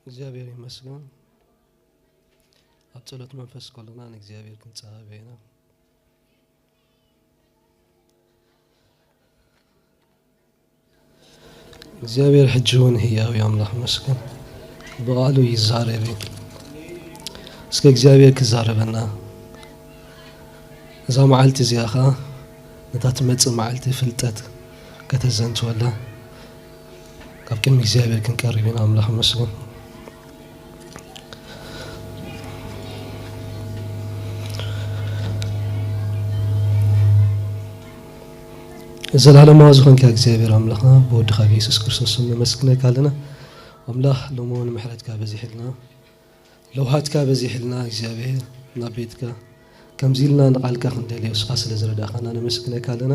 እግዚኣብሔር ይመስገን። ኣብ ጸሎት መንፈስ ከለና ንእግዚኣብሔር ክንጸሃበ ኢና። እግዚኣብሔር ሕጂ እውን ህያው እዩ፣ ኣምላኽ ይመስገን። ብቓሉ ይዛረብ እዩ። እስከ እግዚኣብሔር ክዛረበና፣ እዛ መዓልቲ እዚኣ ኸዓ ነታ ትመጽእ መዓልቲ ፍልጠት ከተዘንትወላ ካብ ቅድሚ እግዚኣብሔር ክንቀርብ ኢና። ኣምላኽ ይመስገን። ዘላለማዊ ዝኾንካ እግዚኣብሔር ኣምላኽና፣ ብወድኻ ብየሱስ ክርስቶስ ስም ነመስግነካ ኣለና። ኣምላኽ፣ ሎሚ እውን ምሕረትካ በዚሕልና፣ ለውሃትካ በዚሕልና እግዚኣብሔር፣ ናብ ቤትካ ከምዚ ኢልና ንቓልካ ክንደልዮ እስኻ ስለ ዝረዳእኻና ነመስግነካ ኣለና።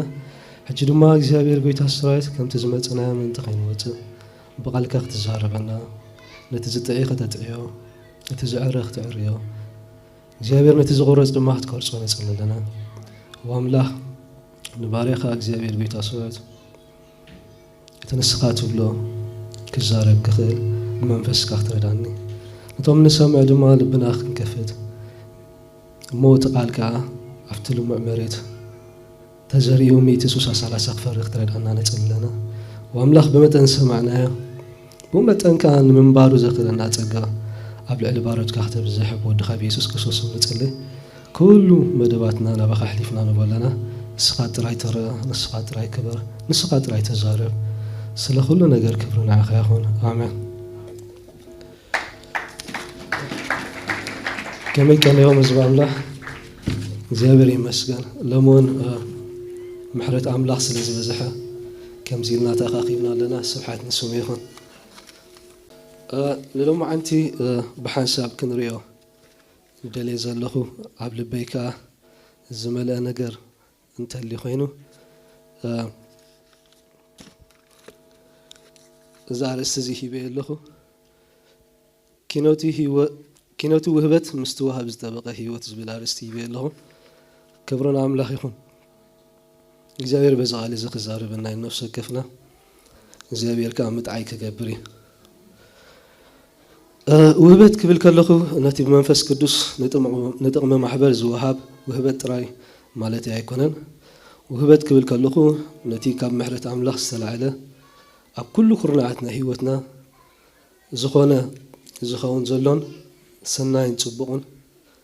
ሕጂ ድማ እግዚኣብሔር ጎይታ ሰራዊት፣ ከምቲ ዝመጸናዮ ምእንቲ ከይንወጽእ ብቓልካ ክትዛረበና፣ ነቲ ዝጥዒ ከተጥዕዮ፣ እቲ ዝዕረ ክትዕርዮ፣ እግዚኣብሔር ነቲ ዝቑረጽ ድማ ክትቆርጾ ነጸሊ ኣለና። ወኣምላኽ ንባርያኻ እግዚኣብሔር ጎይታ ሰራዊት፣ እቲ ንስኻ ትብሎ ክዛረብ ክኽእል ብመንፈስካ ክትረዳኒ፣ ነቶም ንሰምዕ ድማ ልብና ክንከፍት፣ እሞ እቲ ቃል ከኣ ኣብቲ ልሙዕ መሬት ተዘሪኡ ሚእቲ፣ ስሳ፣ ሰላሳ ክፈሪ ክትረዳና ነጸሊ ኣለና። ወኣምላኽ ብመጠን ዝሰማዕናዮ ብኡ መጠን ከኣ ንምንባሩ ዘኽእለና ጸጋ ኣብ ልዕሊ ባሮትካ ክተብዝሕ ብወድኻ ብየሱስ ክርስቶስ ስም ንጽሊ። ኩሉ መደባትና ናባኻ ኣሕሊፍና ንቦ ኣለና። ንስኻ ጥራይ ትረኣ፣ ንስኻ ጥራይ ክበር፣ ንስኻ ጥራይ ተዛረብ። ስለ ኩሉ ነገር ክብሪ ንዓኻ ይኹን። ኣሜን። ከመይ ቀኒኹም ህዝቢ ኣምላኽ? እግዚኣብሔር ይመስገን። ሎሚ እውን፣ እ፣ ምሕረት ኣምላኽ ስለ ዝበዝሐ ከምዚ ኢልና ተኣኻኺብና ኣለና። ስብሓት ንስሙ ይኹን። እ፣ ንሎማዓንቲ፣ እ፣ ብሓንሳብ ክንሪኦ ደልየ ዘለኹ፣ ኣብ ልበይ ከኣ ዝመልአ ነገር እንተልዩ ኮይኑ፣ እ፣ እዚ ኣርእስቲ እዚ ሂበ ኣለኹ። ኪኖቲ ህይወ-፣ ኪኖቲ ውህበት ምስቲ ወሃብ ዝጠበቐ ህይወት ዝብል ኣርእስቲ ሂበ ኣለኹ። ክብሪ ንኣምላኽ ይኹን። እግዚኣብሔር በዚ ቃል እዚ ክዛረበና እዩ፣ ነፍሲ ወከፍና እግዚኣብሔር ከኣ ምጥዓይ ክገብር እዩ። እ፣ ውህበት ክብል ከለኹ ነቲ ብመንፈስ ቅዱስ ንጥቕሚ፣ ንጥቕሚ ማሕበር ዝወሃብ ውህበት ጥራይ ማለተይ ኣይኮነን። ውህበት ክብል ከለኹ ነቲ ካብ ምሕረት ኣምላኽ ዝተላዕለ ኣብ ኩሉ ኩርናዓት ናይ ህይወትና ዝኾነ ዝኸውን ዘሎን ሰናይን ጽቡቕን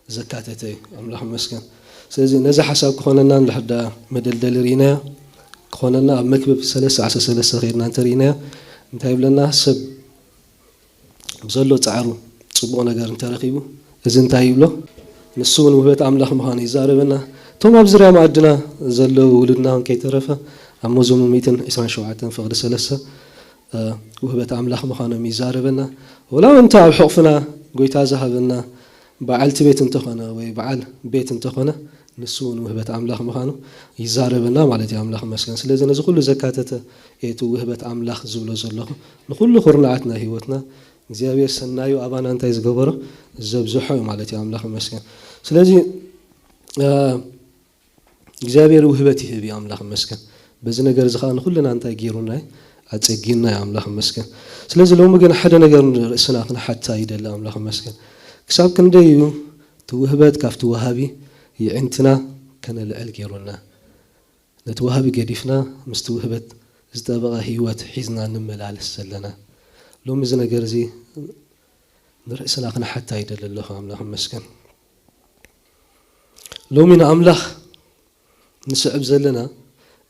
ዘካተተ እዩ። ኣምላኽ ይመስገን። ስለዚ ነዚ ሓሳብ ክኾነና እንድሕር ደኣ መደልደሊ ርኢናዮ፣ ክኾነና ኣብ መክብብ ሰለስተ ዓሰርተ ሰለስተ ከይድና እንተርኢናዮ እንታይ ይብለና? ሰብ ብዘሎ ጻዕሩ ጽቡቕ ነገር እንተረኺቡ፣ እዚ እንታይ ይብሎ? ንሱ እውን ውህበት ኣምላኽ ምዃኑ ይዛረበና። እቶም ኣብ ዙርያ መኣድና ዘለዉ ውሉድና እውን ከይተረፈ ኣብ መዝሙር ሚእትን ዕስራን ሸውዓተን ፍቕዲ ሰለስተ፣ እ፣ ውህበት ኣምላኽ ምዃኖም ይዛረበና። ወላ እውን እንተ ኣብ ሕቑፍና ጎይታ ዝሃበና በዓልቲ ቤት እንተኾነ ወይ በዓል ቤት እንተኾነ፣ ንሱ እውን ውህበት ኣምላኽ ምዃኑ ይዛረበና ማለት እዩ። ኣምላኽ ይመስገን። ስለዚ ነዚ ኩሉ ዘካተተ እቲ ውህበት ኣምላኽ ዝብሎ ዘለኹ፣ ንኹሉ ኩርናዓት ናይ ህይወትና እግዚኣብሔር ሰናዩ ኣባና እንታይ ዝገበሮ ዘብዝሖ እዩ ማለት እዩ። ኣምላኽ ይመስገን። ስለዚ፣ እ፣ እግዚኣብሔር ውህበት ይህብ እዩ። ኣምላኽ ይመስገን። በዚ ነገር እዚ ኸዓ ንኹልና እንታይ ገይሩና እዩ? ኣጸጊንና እዩ። ኣምላኽ ይመስገን። ስለዚ ሎሚ ግን ሓደ ነገር ንርእስና ክንሓታ ይደሊ። ኣምላኽ ይመስገን። ክሳብ ክንደይ እዩ እቲ ውህበት ካብቲ ወሃቢ የዒንትና ከነልዕል ገይሩና? ነቲ ወሃቢ ገዲፍና ምስቲ ውህበት ዝጠበቐ ህይወት ሒዝና ንመላለስ ዘለና። ሎሚ እዚ ነገር እዚ ንርእስና ክንሓታ ይደሊ ኣለኹ። ኣምላኽ ይመስገን። ሎሚ ንኣምላኽ ንስዕብ ዘለና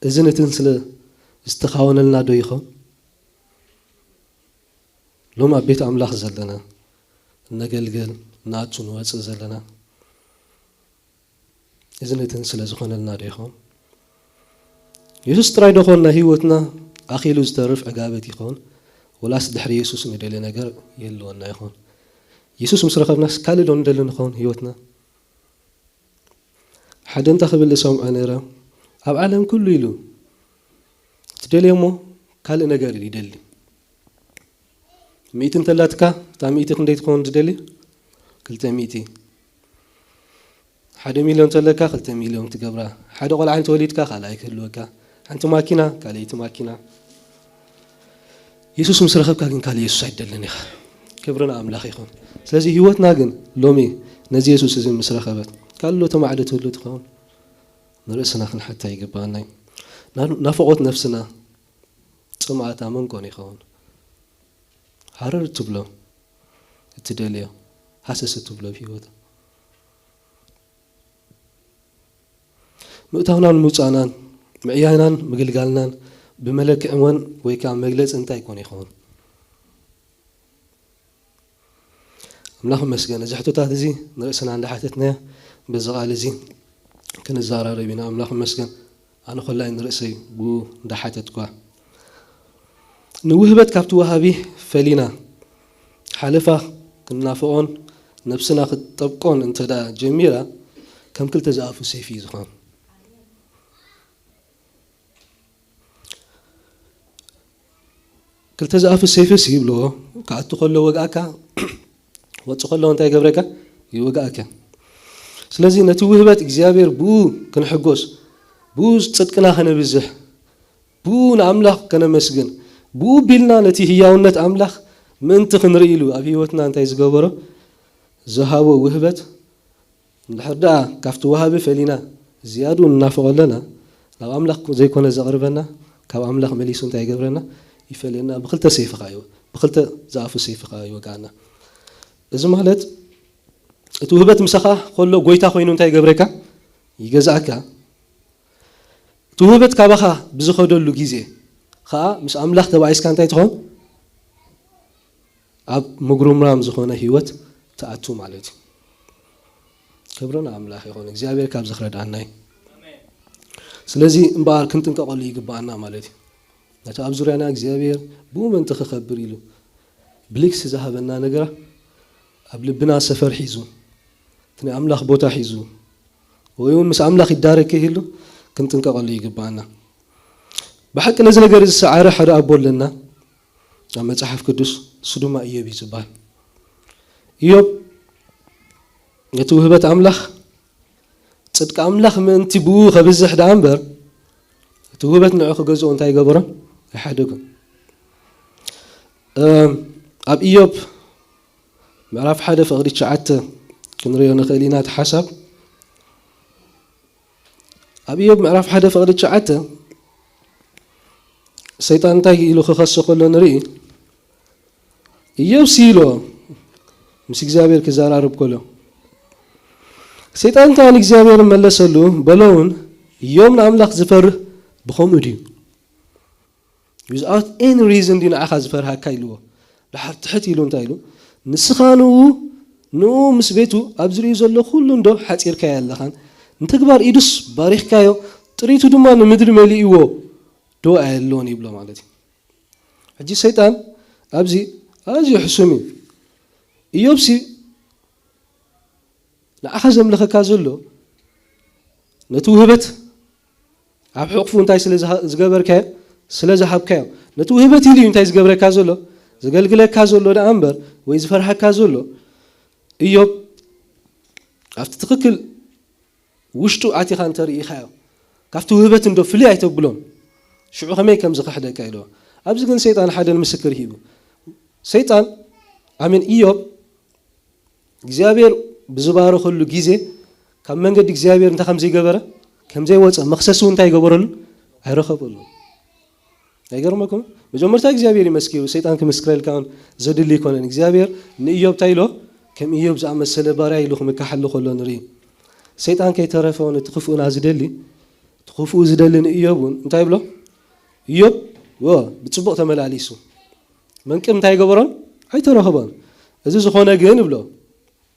እዝን እትን ስለ ዝተኻወነልና ዶ ይኾን? ሎም ኣብ ቤት ኣምላኽ ዘለና፣ እነገልግል፣ ንኣቱ ንወጽእ ዘለና፣ እዝን እትን ስለ ዝኾነልና ዶ ይኾን? የሱስ ጥራይ ዶ ኾን ናይ ህይወትና ኣኺሉ ዝተርፍ ዕጋበት ይኾን? ወላስ ድሕሪ የሱስ ንደልዮ ነገር የልወና ይኾን? የሱስ ምስ ረኸብናስ ካልእ ዶ ንደሊ ንኸውን ህይወትና? ሓደ እንታ ክብል ዝሰምዖ ነይረ፣ ኣብ ዓለም ኩሉ ኢሉ ትደልዮ እሞ ካልእ ነገር ይደሊ። ሚእቲ እንተላትካ፣ እታ ሚእቲ ክንደይ ትኸውን ትደሊ? ክልተ ሚእቲ። ሓደ ሚልዮን እንተለካ፣ ክልተ ሚልዮን ትገብራ። ሓደ ቆልዓ እንተወሊድካ፣ ካልኣይ ክህልወካ። ሓንቲ ማኪና፣ ካልኣይቲ ማኪና። የሱስ ምስ ረኸብካ ግን ካልእ የሱስ ኣይትደልን ኢኻ። ክብሪ ንኣምላኽ ይኹን። ስለዚ ህይወትና ግን ሎሚ ነዚ የሱስ እዚ ምስ ረኸበት፣ ካልእ ተማዕዶ ትህሉ ትኸውን? ንርእስና ክንሓታ ይግብኣና እዩ። ና-፣ ናፍቖት ነፍስና፣ ጽምኣታ መን ኮን ይኸውን? ሃረር እትብሎ፣ እትደልዮ፣ ሃሰስ እትብሎ ኣብ ህይወት። ምእታውናን ምውጻእናን፣ ምዕያይናን ምግልጋልናን ብመለክዒ ወን ወይ ከኣ መግለጺ እንታይ ኮን ይኸውን? ኣምላኽ ይመስገን፣ እዚ ሕቶታት እዚ ንርእስና እንዳሓተትናዮ፣ በዚ ቃል እዚ ክንዘራረብ ኢና። ኣምላኽ ይመስገን፣ ኣነ ኮላይ ንርእሰይ ብኡ እንዳሓተትኳ። ንውህበት ካብቲ ወሃቢ ፈሊና፣ ሓለፋ ክንናፍቖን ነብስና ክትጠብቆን እንተ ደኣ ጀሚራ፣ ከም ክልተ ዝኣፉ ሰይፊ እዩ ዝኾን። ክልተ ዝኣፉ ሰይፍስ ይብልዎ፣ ክኣቱ ከሎ ወግኣካ፣ ወጽእ ከሎ እንታይ ይገብረካ? ይወግኣካ። ስለዚ ነቲ ውህበት እግዚኣብሔር ብኡ ክንሕጎስ፣ ብኡ ጽድቅና ከነብዝሕ፣ ብኡ ንኣምላኽ ከነመስግን፣ ብኡ ቢልና ነቲ ህያውነት ኣምላኽ ምእንቲ ክንርኢ ኢሉ ኣብ ህይወትና እንታይ ዝገበሮ? ዝሃቦ ውህበት እንድሕር ደኣ ካብቲ ወሃቢ ፈሊና ዝያድኡ ንናፍቖ ኣለና፣ ናብ ኣምላኽ ዘይኮነ ዘቕርበና፣ ካብ ኣምላኽ መሊሱ እንታይ ይገብረና? ይፈልየና። ብኽልተ ሰይፊ ኸኣ ይወ-፣ ብኽልተ ዝኣፉ ሰይፊ ኸኣ ይወግኣና። እዚ ማለት እቲ ውህበት ምሳኻ ከሎ ጎይታ ኮይኑ እንታይ ይገብረካ? ይገዝኣካ። እቲ ውህበት ካባኻ ብዝኸደሉ ግዜ ኸኣ ምስ ኣምላኽ ተባኢስካ እንታይ ትኾን? ኣብ ምጉርምራም ዝኾነ ህይወት ትኣቱ ማለት እዩ። ክብሪ ንኣምላኽ ይኹን። እግዚኣብሔር ካብዚ ክረድኣና እዩ። ስለዚ እምበኣር ክንጥንቀቐሉ ይግብኣና ማለት እዩ። ነቲ ኣብ ዙርያና እግዚኣብሔር ብኡ ምእንቲ ክኸብር ኢሉ ብሊክስ ዝሃበና ነገራ ኣብ ልብና ሰፈር ሒዙ፣ እቲ ናይ ኣምላኽ ቦታ ሒዙ፣ ወይ እውን ምስ ኣምላኽ ይዳረግ ከይህሉ ክንጥንቀቐሉ ይግብኣና። ብሓቂ ነዚ ነገር እዚ ዝሰዓረ ሓደ ኣቦ ኣለና ኣብ መጽሓፍ ቅዱስ፣ እሱ ድማ ኢዮብ እዩ ዝበሃል። ኢዮብ ነቲ ውህበት ኣምላኽ፣ ጽድቂ ኣምላኽ ምእንቲ ብኡ ከብዝሕ ደኣ እምበር፣ እቲ ውህበት ንዑ ክገዝኦ እንታይ ገበሮን? ኣይሓደጎን። እም፣ ኣብ ኢዮብ ምዕራፍ ሓደ ፍቕዲ ትሽዓተ ክንሪኦ ንኽእል ኢና እቲ ሓሳብ። ኣብ ኢዮብ ምዕራፍ ሓደ ፍቕዲ ትሽዓተ ሰይጣን እንታይ ኢሉ ክኸሶ ከሎ ንርኢ። ኢዮብ ሲ ኢልዎ ምስ እግዚኣብሔር ክዘራረብ ከሎ፣ ሰይጣን ከኣ ንእግዚኣብሔር መለሰሉ፣ በሎ እውን፣ ኢዮብ ንኣምላኽ ዝፈርህ ብኸምኡ ድዩ? Without any reason ድዩ ንዓኻ ዝፈርሃካ ኢልዎ። ድሓር ትሕት ኢሉ እንታይ ኢሉ? ንስኻ ንኡ፣ ንኡ ምስ ቤቱ ኣብ ዝርእዩ ዘሎ ኩሉ እንዶ ሓጺርካዮ ኣለኻን፣ ንተግባር ኢዱስ ባሪኽካዮ፣ ጥሪቱ ድማ ንምድሪ መሊእዎ ዶ ኣየሎን ይብሎ ማለት እዩ። ሕጂ ሰይጣን ኣብዚ ኣዝዩ ሕሱም እዩ። ኢዮብሲ ንዓኻ ዘምልኸካ ዘሎ ነቲ ውህበት ኣብ ሕቕፉ እንታይ ስለ ዝሃ-፣ ዝገበርካዮ፣ ስለ ዝሃብካዮ፣ ነቲ ውህበት ኢሉ እዩ እንታይ ዝገብረካ ዘሎ? ዘገልግለካ ዘሎ ደኣ እምበር፣ ወይ ዝፈርሃካ ዘሎ። ኢዮብ ኣብቲ ትኽክል ውሽጡ ኣቲኻ እንተርኢኻዮ፣ ካብቲ ውህበት እንዶ ፍልይ ኣይተብሎን። ሽዑ ከመይ ከም ዝኽሕደካ ኢልዎ። ኣብዚ ግን ሰይጣን ሓደ ምስክር ሂቡ። ሰይጣን፣ ኣሜን፣ ኢዮብ እግዚኣብሔር ብዝባረኸሉ ግዜ ካብ መንገዲ እግዚኣብሔር እንታይ ከም ዘይገበረ፣ ከም ዘይወፀ፣ መኽሰሲ እውን እንታይ ይገበረሉ? ኣይረኸበሉ። ኣይገርመኩም? መጀመርታ እግዚኣብሔር ይመስክሩ፣ ሰይጣን ክምስክረልካ እውን ዘድሊ ኣይኮነን። እግዚኣብሔር ንኢዮብ እንታይ ኢሎ? ከም ኢዮብ ዝኣመሰለ ባርያ ኢሉ ክምካሓሉ ከሎ ንርኢ። ሰይጣን ከይተረፈ እውን እቲ ክፉእና ዝደሊ፣ እቲ ክፉኡ ዝደሊ ንኢዮብ እውን እንታይ ይብሎ? ኢዮብ፣ ወ፣ ብጽቡቕ ተመላሊሱ። መንቅብ እንታይ ገበሮን? ኣይተረኸቦን። እዚ ዝኾነ ግን ይብሎ፣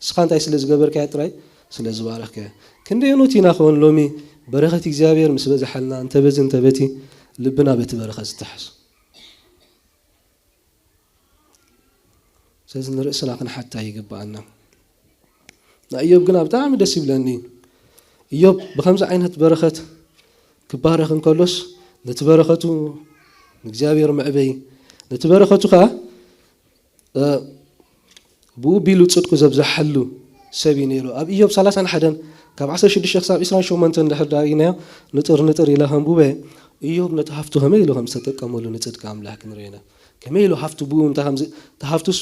ንስኻ እንታይ ስለ ዝገበርካዮ ጥራይ ስለ ዝባረኽካዮ። ክንደየኖት ኢና ኸውን ሎሚ በረኸት እግዚኣብሔር ምስ በዝሓልና፣ እንተ በዚ እንተ በቲ ልብና በቲ በረኸት ዝተሓዝ። ስለዚ ንርእስና ክንሓታ ይግብኣና። ንእዮብ ግና ብጣዕሚ ደስ ይብለኒ። እዮብ ብኸምዚ ዓይነት በረኸት ክባረኽ እንከሎስ፣ ነቲ በረኸቱ ንእግዚኣብሔር መዕበይ፣ ነቲ በረኸቱ ኸኣ፣ እ፣ ብኡ ቢሉ ጽድቁ ዘብዝሓሉ ሰብ እዩ ነይሩ። ኣብ እዮብ ሰላሳን ሓደን ካብ ዓሰርተ ሽዱሽተ ክሳብ ዕስራን ሸሞንተን እንድሕር ደኣ ርኢናዮ፣ ንጥር ንጥር ኢለ ከንብበ፣ እዮብ ነቲ ሃፍቱ ከመይ ኢሉ ከም ዝተጠቀመሉ ንጽድቂ ኣምላኽ ክንርኢ ኢና። ከመይ ኢሉ ሃፍቱ ብኡ እንተ ከም ዝ-፣ እቲ ሃፍቱስ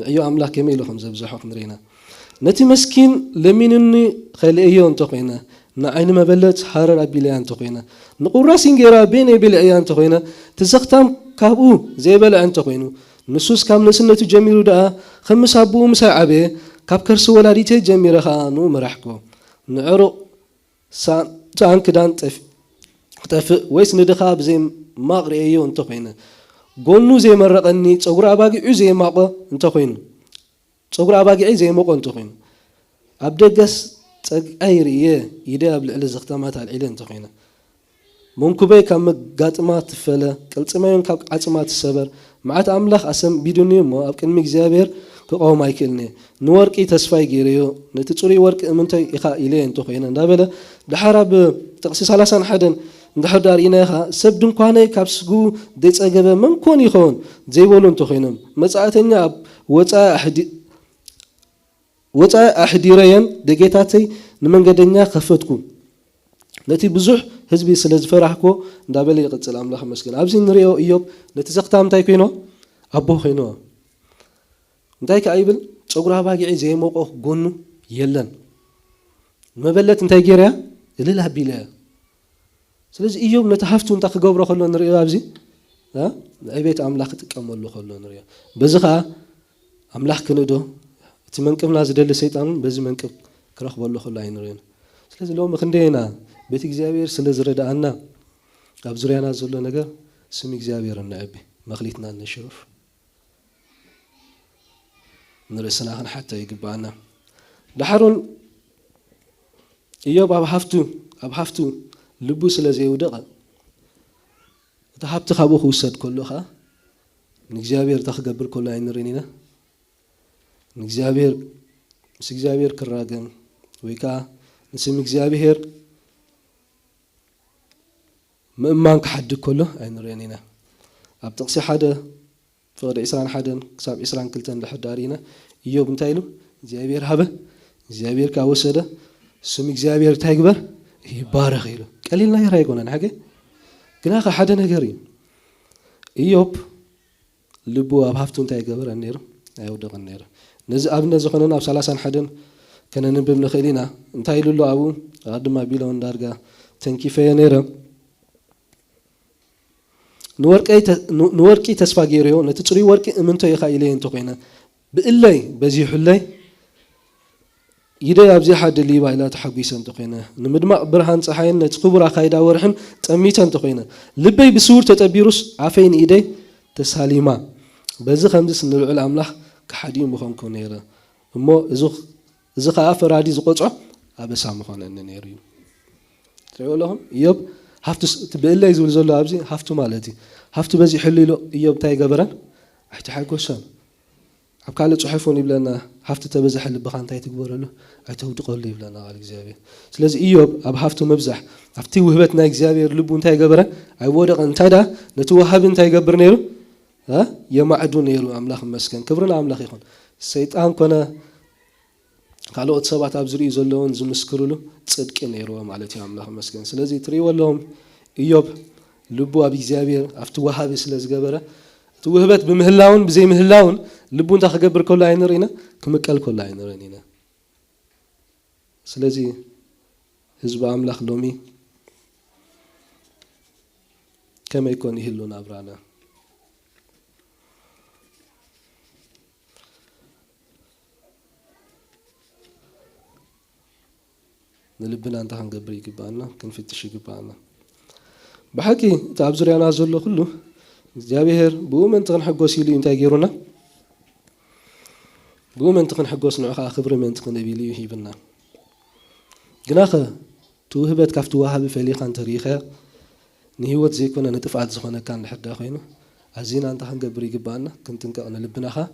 ንዕዮ ኣምላኽ ከመይ ኢሉ ከም ዘብዝሖ ክንርኢ ኢና። ነቲ መስኪን ለሚኑኒ ከልእዮ እንተኾይነ፣ ንዓይኒ መበለት ሃረር ኣቢለያ እንተኾይነ፣ ንቑራስ እንጌራ በይነይ በሊዐያ እንተኾይነ፣ እቲ ዘኽታም ካብኡ ዘይበልዐ እንተኾይኑ፣ ንሱስ ካብ ንእስነቱ ጀሚሩ ደኣ ከም ምስ ኣቦኡ ምሳይ ዓበየ፣ ካብ ከርሲ ወላዲተይ ጀሚረ ኸኣ ንኡ መራሕክዎ። ንዕሩቕ ሳን ክዳን ጠፍ-፣ ክጠፍእ ወይስ ንድኻ ብዘይ ማቕ ርእየዮ እንተኾይነ፣ ጎኑ ዘይመረቐኒ፣ ጸጉሪ ኣባጊዑ ዘይማቖ እንተኾይኑ፣ ጸጉሪ ኣባጊዐይ ዘይሞቖ እንተኾይኑ፣ ኣብ ደገስ ጸግዐይ ርእየ፣ ኢደ ኣብ ልዕሊ ዘኽታማት ኣልዒለ እንተኾይነ፣ መንኩበይ ካብ መጋጥማ ትፈለ፣ ቅልጽመይን ካብ ዓጽማ ትሰበር፣ መዓት ኣምላኽ ኣሰንቢዱኒ እሞ፣ ኣብ ቅድሚ እግዚኣብሔር ክቐውም ኣይክእልን እየ። ንወርቂ ተስፋይ ገይረዮ፣ ነቲ ጽሩይ ወርቂ እምንቶይ ኢኻ ኢለዮ እንተኾይነ፣ እንዳበለ፣ ደሓር ኣብ ጥቕሲ ሰላሳን ሓደን እንድሕር ዳርኢናዮ ኸኣ፣ ሰብ ድንኳነይ ካብ ስግኡ ዘይጸገበ መን ኮን ይኸውን? ዘይበሉ እንተኾይኖም፣ መጻእተኛ ኣብ ወጻኢ ኣሕዲ-፣ ወጻኢ ኣሕዲረየን፣ ደጌታተይ ንመንገደኛ ከፈትኩ። ነቲ ብዙሕ ህዝቢ ስለ ዝፈራህኮ፣ እንዳበለ ይቕጽል። ኣምላኽ ይመስገን። ኣብዚ ንርእዮ ኢዮብ ነቲ ዘኽታም እንታይ ኮይኖ? ኣቦ ኮይኖ። እንታይ ከኣ ይብል? ጸጉሪ ኣባጊዐይ ዘይሞቆ ጎኑ የለን። መበለት እንታይ ገይረያ? እልል ኣቢለያ። ስለዚ ኢዮብ ነቲ ሃፍቱ እንታይ ክገብሮ ከሎ ንርእዮ ኣብዚ? እ? ንዕቤት ኣምላኽ ክጥቀመሉ ከሎ ንርእዮ። በዚ ኸኣ ኣምላኽ ክንእዶ፣ እቲ መንቅብና ዝደሊ ሰይጣን እውን በዚ መንቅብ ክረኽበሉ ከሎ ኣይንርእዮን። ስለዚ ሎሚ ክንደይ ኢና ቤት እግዚኣብሔር ስለ ዝረድኣና፣ ኣብ ዙርያና ዘሎ ነገር ስም እግዚኣብሔር እነዕቢ፣ መኽሊትና እነሽርፍ፣ ንርእስና ክንሓቶ ይግብኣና። ደሓር እውን ኢዮብ ኣብ ሃፍቱ፣ ኣብ ሃፍቱ ልቡ ስለ ዘየውደቐ፣ እቲ ሃብቲ ካብኡ ክውሰድ ከሎ ኸኣ፣ ንእግዚኣብሔር እንታይ ክገብር ከሎ ኣይንርእን ኢና። ንእግዚኣብሔር፣ ምስ እግዚኣብሔር ክራገም፣ ወይ ከኣ ንስም እግዚኣብሔር ምእማን ክሓድግ ከሎ ኣይንርእን ኢና። ኣብ ጥቕሲ ሓደ ፍቕዲ ዕስራን ሓደን ክሳብ ዕስራን ክልተን እንድሕር ዳርኢና፣ ኢዮብ እንታይ ኢሉ? እግዚኣብሔር ሃበ፣ እግዚኣብሔር ከኣ ወሰደ፣ ስም እግዚኣብሔር እንታይ ይግበር? ይባረኽ ኢሉ። ቀሊል ነገር ኣይኮነን፣ ሓቂ? ግና ኸ ሓደ ነገር እዩ። ኢዮብ ልቡ ኣብ ሃፍቱ እንታይ ኣይገበረን ነይሩ? ኣየውደቐን ነይሩ። ነዚ ኣብነት ዝኾነና ኣብ ሰላሳን ሓደን ከነንብብ ንኽእል ኢና። እንታይ ኢሉ ኣሎ ኣብኡ? ኣቐድም ኣቢለ እውን ዳርጋ ተንኪፈዮ ነይረ። ንወርቀይ ተ-፣ ን-፣ ንወርቂ ተስፋ ገይረዮ፣ ነቲ ጽሩይ ወርቂ እምንቶ ኢኻ ኢለዮ እንተኾይነ፣ ብእለይ በዚሑለይ፣ ኢደይ ኣብዚሓ ደሊባ ኢላ ተሓጒሰ እንተኾይነ፣ ንምድማቕ ብርሃን ጸሓይን ነቲ ክቡር ኣኻይዳ ወርሕን ጠሚተ እንተኾይነ፣ ልበይ ብስውር ተጠቢሩስ፣ ኣፈይ ንኢደይ ተሳሊማ። በዚ ኸምዚስ ንልዑል ኣምላኽ ከሓዲ ምኾንኩ ነይረ። እሞ እዚ፣ እዚ ኸኣ ፈራዲ ዝቖጽዖ ኣበሳ ምኾነኒ ነይሩ እዩ። ትሪእዎ ኣለኹም? ኢዮብ ሃፍቱ ስ-፣ እቲ ብእለይ ዝብል ዘሎ ኣብዚ ሃፍቱ ማለት እዩ። ሃፍቱ በዚሑሉ ኢሉ ኢዮብ እንታይ ገበረን? ኣይተሓጎሰን። ኣብ ካልእ ጽሑፍ እውን ይብለና፣ ሃፍቲ ተበዝሐ ልብኻ እንታይ ትግበረሉ? ኣይተውድቐሉ ይብለና ቃል እግዚኣብሔር። ስለዚ ኢዮብ ኣብ ሃፍቱ ምብዛሕ፣ ኣብቲ ውህበት ናይ እግዚኣብሔር ልቡ እንታይ ገበረ? ኣይወደቐን። እንታይ ደኣ? ነቲ ወሃቢ እንታይ ይገብር ነይሩ? እ? የማዕዱ ነይሩ። ኣምላኽ ይመስገን። ክብሪ ንኣምላኽ ይኹን። ሰይጣን ኮነ ካልኦት ሰባት ኣብ ዝርእዩ ዘለውን ዝምስክርሉ ጽድቂ ነይርዎ ማለት እዩ። ኣምላኽ ይመስገን። ስለዚ ትርእይዎ ኣለኹም፣ ኢዮብ ልቡ ኣብ እግዚኣብሔር፣ ኣብቲ ወሃቢ ስለ ዝገበረ፣ እቲ ውህበት ብምህላውን ብዘይምህላውን ልቡ እንታይ ክገብር ከሎ ኣይንርእይና፣ ክምቀል ከሎ ኣይንርእይን ኢና። ስለዚ ህዝቢ ኣምላኽ ሎሚ ከመይ ኮን ይህሉ ናብራና? ንልብና እንታይ ክንገብር ይግብኣና? ክንፍትሽ ይግብኣና። ብሓቂ እቲ ኣብ ዙርያና ዘሎ ኩሉ እግዚኣብሔር ብኡ ምእንቲ ክንሕጎስ ኢሉ እዩ እንታይ ገይሩና? ብኡ ምእንቲ ክንሕጎስ ንዑ ከዓ ክብሪ ምእንቲ ክንህብ ኢሉ እዩ ሂብና። ግናኸ እቲ ውህበት ካብቲ ወሃቢ ፈሊኻ እንተርኢኻዮ ንህይወት ዘይኮነ ንጥፍኣት ዝኾነካ እንድሕር ደኣ ኮይኑ ኣዚና እንታይ ክንገብር ይግብኣና? ክንጥንቀቕ ንልብና ኸዓ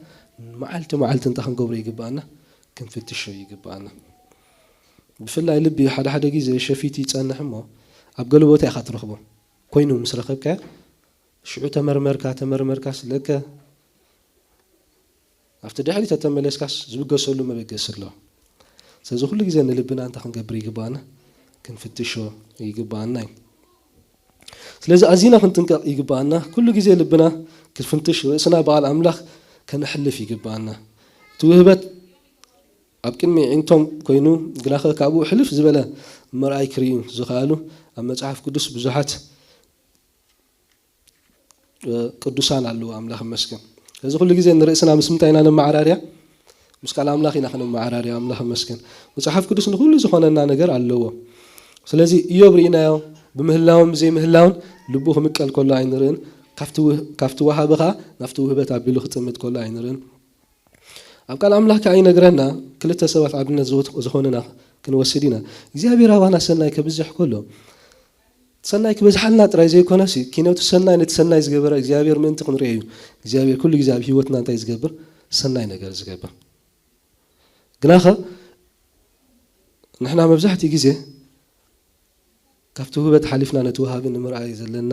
መዓልቲ መዓልቲ እንታይ ክንገብሮ ይግብኣና? ክንፍትሾ ይግብኣና። ብፍላይ ልቢ ሓደ ሓደ ግዜ ሸፊቱ ይጸንሕ እሞ ኣብ ገለ ቦታ ኢኻ ትረኽቦ። ኮይኑ ምስ ረኸብካዮ ሽዑ ተመርመርካ ተመርመርካስ ለከ ኣብቲ ድሕሪት ተተመለስካስ ዝብገሰሉ መበገሲ ኣሎ። ስለዚ ኩሉ ግዜ ንልብና እንታይ ክንገብር ይግብኣና? ክንፍትሾ ይግብኣና እዩ። ስለዚ ኣዚና ክንጥንቀቕ ይግብኣና። ኩሉ ግዜ ልብና ክንፍትሽ ርእስና ብቓል ኣምላኽ ከነሕልፍ ይግብኣና። እቲ ውህበት ኣብ ቅድሚ ኣዒንቶም ኮይኑ፣ ግናኸ ካብኡ ሕልፍ ዝበለ ምርኣይ ክርእዩ ዝኸኣሉ ኣብ መጽሓፍ ቅዱስ ብዙሓት ቅዱሳን ኣለዉ። ኣምላኽ ይመስገን። እዚ ኩሉ ግዜ ንርእስና ምስ ምንታይ ኢና ነመዓራርያ? ምስ ቃል ኣምላኽ ኢና ክነመዓራርያ። ኣምላኽ ይመስገን። መጽሓፍ ቅዱስ ንኹሉ ዝኾነና ነገር ኣለዎ። ስለዚ ኢዮብ ርኢናዮ፣ ብምህላውን ብዘይምህላውን ልቡ ክምቀል ከሎ ኣይንርእን። ካብቲ ውህ-፣ ካብቲ ወሃቢ ኸኣ ናብቲ ውህበት ኣቢሉ ክጥምት ከሎ ኣይንርእን። ኣብ ቃል ኣምላኽ ከኣ ይነግረና፣ ክልተ ሰባት ኣብነት ዝወት-፣ ዝኾኑና ክንወስድ ኢና። እግዚኣብሔር ኣባና ሰናይ ከብዝሕ ከሎ፣ ሰናይ ክበዝሓልና ጥራይ ዘይኮነሲ፣ ኪነቱ ሰናይ ነቲ ሰናይ ዝገበረ እግዚኣብሔር ምእንቲ ክንርእዮ እዩ። እግዚኣብሔር ኩሉ ግዜ ኣብ ህይወትና እንታይ ዝገብር? ሰናይ ነገር ዝገብር። ግናኸ ንሕና መብዛሕትኡ ግዜ ካብቲ ውህበት ሓሊፍና ነቲ ወሃቢ ንምርኣይ ዘለና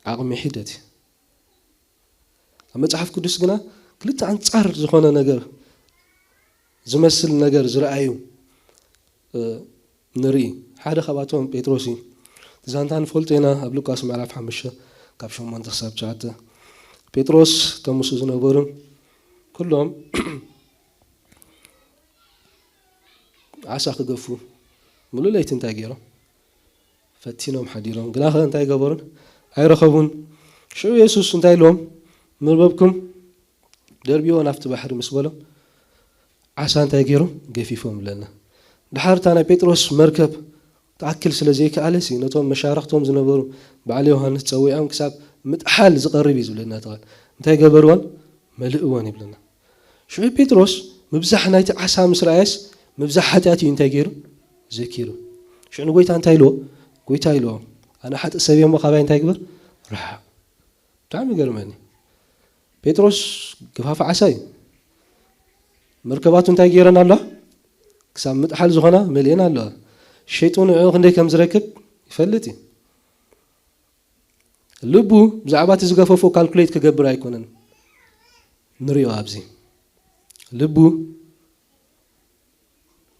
ዓቕሚ ሒደት እዩ። ኣብ መጽሓፍ ቅዱስ ግና ክልተ ኣንጻር ዝኾነ ነገር ዝመስል ነገር ዝረኣዩ፣ እ፣ ንርኢ። ሓደ ካብኣቶም ጴጥሮስ እዩ። እቲ ዛንታ ንፈልጦ ኢና፣ ኣብ ሉቃስ ምዕራፍ ሓሙሽተ ካብ ሸሞንተ ክሳብ ትሽዓተ። ጴጥሮስ እቶም ምስኡ ዝነበሩን ኩሎም ዓሳ ክገፉ ምሉእ ለይቲ እንታይ ገይሮም? ፈቲኖም ሓዲሮም። ግናኸ እንታይ ገበሩን? ኣይረኸቡን። ሽዑ የሱስ እንታይ ኢልዎም? መርበብኩም ደርብይዎ ናብቲ ባሕሪ ምስ በሎም፣ ዓሳ እንታይ ገይሮም? ገፊፎም ይብለና። ድሓር እታ ናይ ጴጥሮስ መርከብ ትኣክል ስለ ዘይከኣለሲ፣ ነቶም መሻርኽቶም ዝነበሩ በዓል ዮሃንስ ጸዊዖም ክሳብ ምጥሓል ዝቐርብ እዩ ዝብለና እቲ ቃል። እንታይ ገበርዎን? መልእዎን ይብለና። ሽዑ ጴጥሮስ ምብዛሕ ናይቲ ዓሳ ምስ ረኣየስ፣ ምብዛሕ ሓጢኣት እዩ እንታይ ገይሩ? ዘኪሩ። ሽዑ ንጎይታ እንታይ ኢልዎ? ጎይታ ኢልዎ፣ "ኣነ ሓጥእ ሰብ እየ እሞ ካባይ እንታይ ግበር? ርሓቕ።" ብጣዕሚ ይገርመኒ። ጴጥሮስ ገፋፊ ዓሳ እዩ። መርከባቱ እንታይ ገይረን ኣለዋ? ክሳብ ምጥሓል ዝኾና መሊኤን ኣለዋ። ሸይጡ ንዕኡ ክንደይ ከም ዝረክብ ይፈልጥ እዩ። ልቡ ብዛዕባ እቲ ዝገፈፎ ካልኩሌት ክገብር ኣይኮነን ንሪኦ ኣብዚ። ልቡ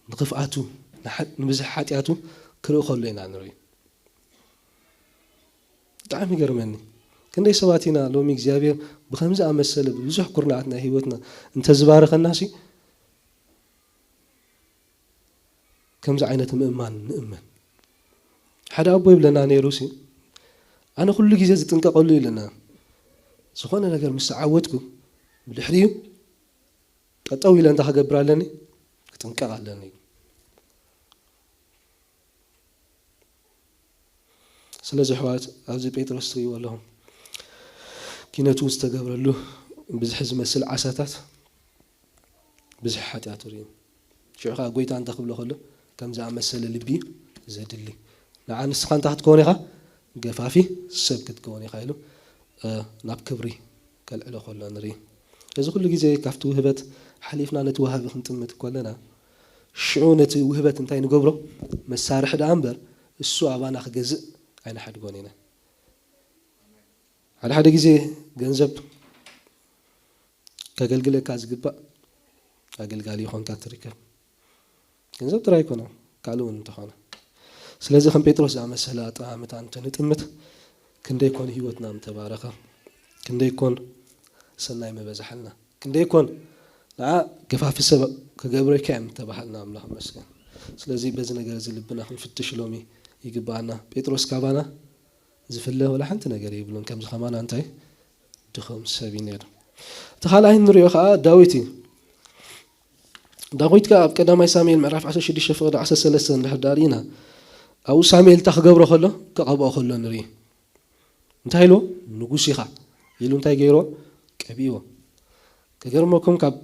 ንክፍኣቱ፣ ንሓ-፣ ንብዝሒ ሓጢኣቱ ክርኢ ከሎ ኢና ንርኢ። ብጣዕሚ ይገርመኒ። ክንደይ ሰባት ኢና ሎሚ እግዚኣብሔር ብኸምዚ ኣመሰለ ብብዙሕ ኩርናዓት ናይ ህይወትና እንተዝባረኸናሲ፣ ከምዚ ዓይነት ምእማን ንእመን። ሓደ ኣቦ ይብለና ነይሩ ሲ፣ ኣነ ኩሉ ግዜ ዝጥንቀቐሉ ይብለና። ዝኾነ ነገር ምስ ተዓወትኩ፣ ብድሕሪኡ ጠጠው ኢለ እንታይ ክገብር ኣለኒ? ክጥንቀቕ ኣለኒ። ስለዚ ኣሕዋት፣ ኣብዚ ጴጥሮስ ትርእይዎ ኣለኹም። ኪነቱ ዝተገብረሉ ብዝሒ ዝመስል ዓሳታት፣ ብዝሒ ሓጢኣቱ ርእዩ። ሽዑ ኸዓ ጎይታ እንታይ ክብሎ ከሎ፣ ከም ዝኣመሰለ ልቢ ዘድሊ። ንዓ ንስኻ እንታይ ክትከውን ኢኻ? ገፋፊ ሰብ ክትከውን ኢኻ ኢሉ፣ እ፣ ናብ ክብሪ ከልዕሎ ከሎ ንርኢ። እዚ ኩሉ ግዜ ካብቲ ውህበት ሓሊፍና ነቲ ወሃቢ ክንጥምት ከለና፣ ሽዑ ነቲ ውህበት እንታይ ንገብሮ? መሳርሒ ደኣ እምበር፣ እሱ ኣባና ክገዝእ ኣይንሓድጎን ኢና። ሓደ ሓደ ግዜ ገንዘብ ከገልግለካ ዝግባእ ኣገልጋሊ ይኾንካ ትርከብ። ገንዘብ ጥራይ ኣይኮነን፣ ካልእ እውን እንተኾነ። ስለዚ ከም ጴጥሮስ ዝኣመሰለ ኣጠማምታ እንተንጥምት፣ ክንደይ ኮን ህይወትና ምተባረኸ፣ ክንደይ ኮን ሰናይ ምበዝሓልና፣ ክንደይ ኮን ንዓ ገፋፊ ሰብ ክገብረካ እየ ምተባሃልና፣ ኣምላኽ ይመስገን። ስለዚ በዚ ነገር እዚ ልብና ክንፍትሽ ሎሚ ይግብኣና። ጴጥሮስ ካባና ዝፍለ ወላ ሓንቲ ነገር የብሉን። ከምዚ ከማና እንታይ ድኹም ሰብ እዩ ነይሩ። እቲ ካልኣይ እንሪኦ ከዓ ዳዊት እዩ። ዳዊት ከዓ ኣብ ቀዳማይ ሳሙኤል ምዕራፍ ዓሰርተ ሽዱሽተ ፍቕዲ ዓሰርተ ሰለስተ እንድሕር ዳኣ ርኢና፣ ኣብኡ ሳሙኤል እንታይ ክገብሮ ከሎ፣ ክቐብኦ ከሎ ንርኢ። እንታይ ኢልዎ? ንጉስ ኢኻ ኢሉ እንታይ ገይርዎ? ቀቢእዎ። ከገርመኩም፣ ካብ